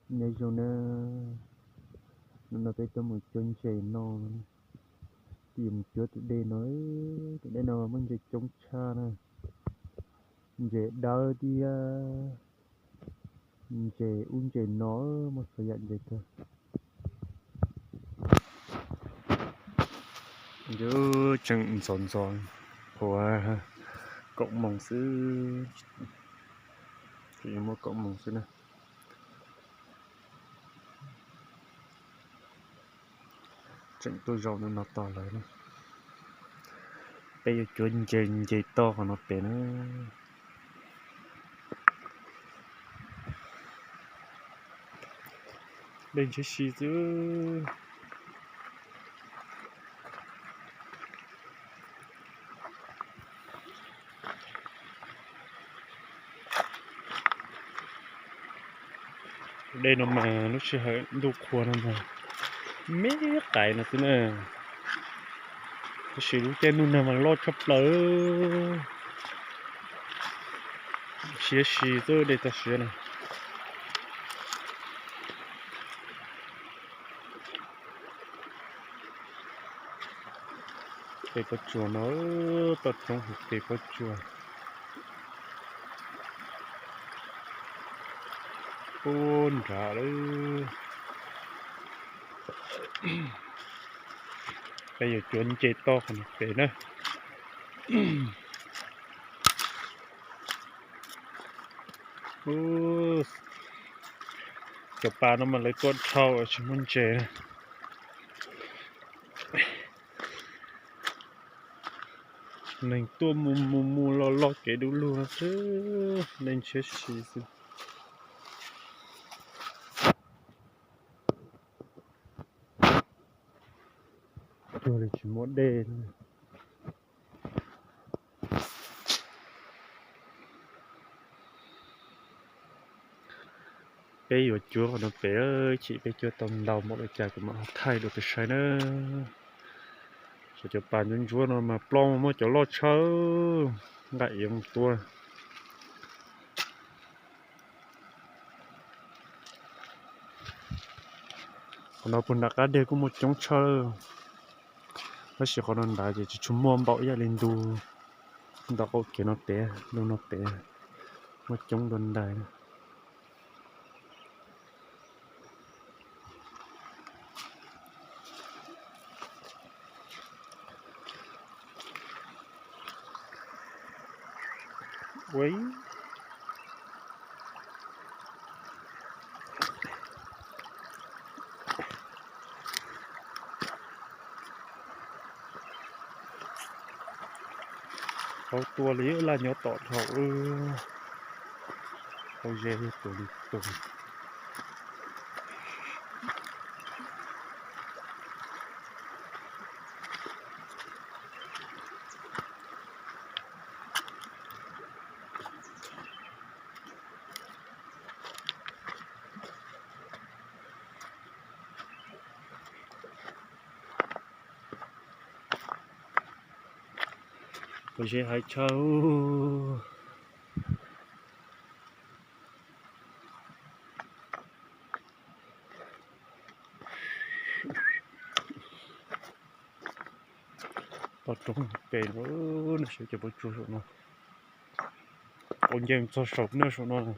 Nyob zoo na, hnub no peb tuaj mus cuab ntses no, peb yuav mus cuab tus dej no, tus dej no muaj ntses coob tshaj na, ntses dawb thiab ntses ub ntses no, muaj txhua yam ntses kawg. Yus tseem ntxov ntxov, qhuav kaum moos xwb, tseem yuav muaj kaum moos xwb na. Tseem tuaj zaum no tos lawv na. Peb yuav cuab nce, nce toj qhov no pem na. Dej ntshiab si xwb. Dej no mas lub sij hawm ntuj qhua no mas me qais no xwb na, tab sis lub caij ntuj nag mas loj tshaj plaws, siab si xwb dej toj siab na. Kev pob tsuas no, toj roob hauv kev pob tsuas. Ub nrad lawm. Peb yuav cuab nce toj qhov no pem na. Cov pas no mas lawv tua dhau tsis muaj ntses. Neeg tuaj mus mus mus los loj kev dub lug no xwb, dej ntshiab si xwb. Cuag li tsis muaj dej. Peb yuav cuab qhov no pem, chim peb cuab tau ntau npaum li cas kuv mam thaij dua peb saib na. Saib cov pas ntsuab ntsuab no mas ploj muaj cov loj tshaj, nqaim yuav mus tua. Qhov no puag nram qab deg kuj muaj coob tshaj, tab sis qhov no nrad ces tsis tshua muaj npaum ib yam li ntu ntawm qaum kev no pem, ntu no pem muaj coob dua ntais. Tau tua li laj nyob tom dhau, tau ze tua li tus. Kuv tsis hais tshaj. Toj roob pem no, no saib cov pob tsuas saum no, tau nce txog saum no, saum no.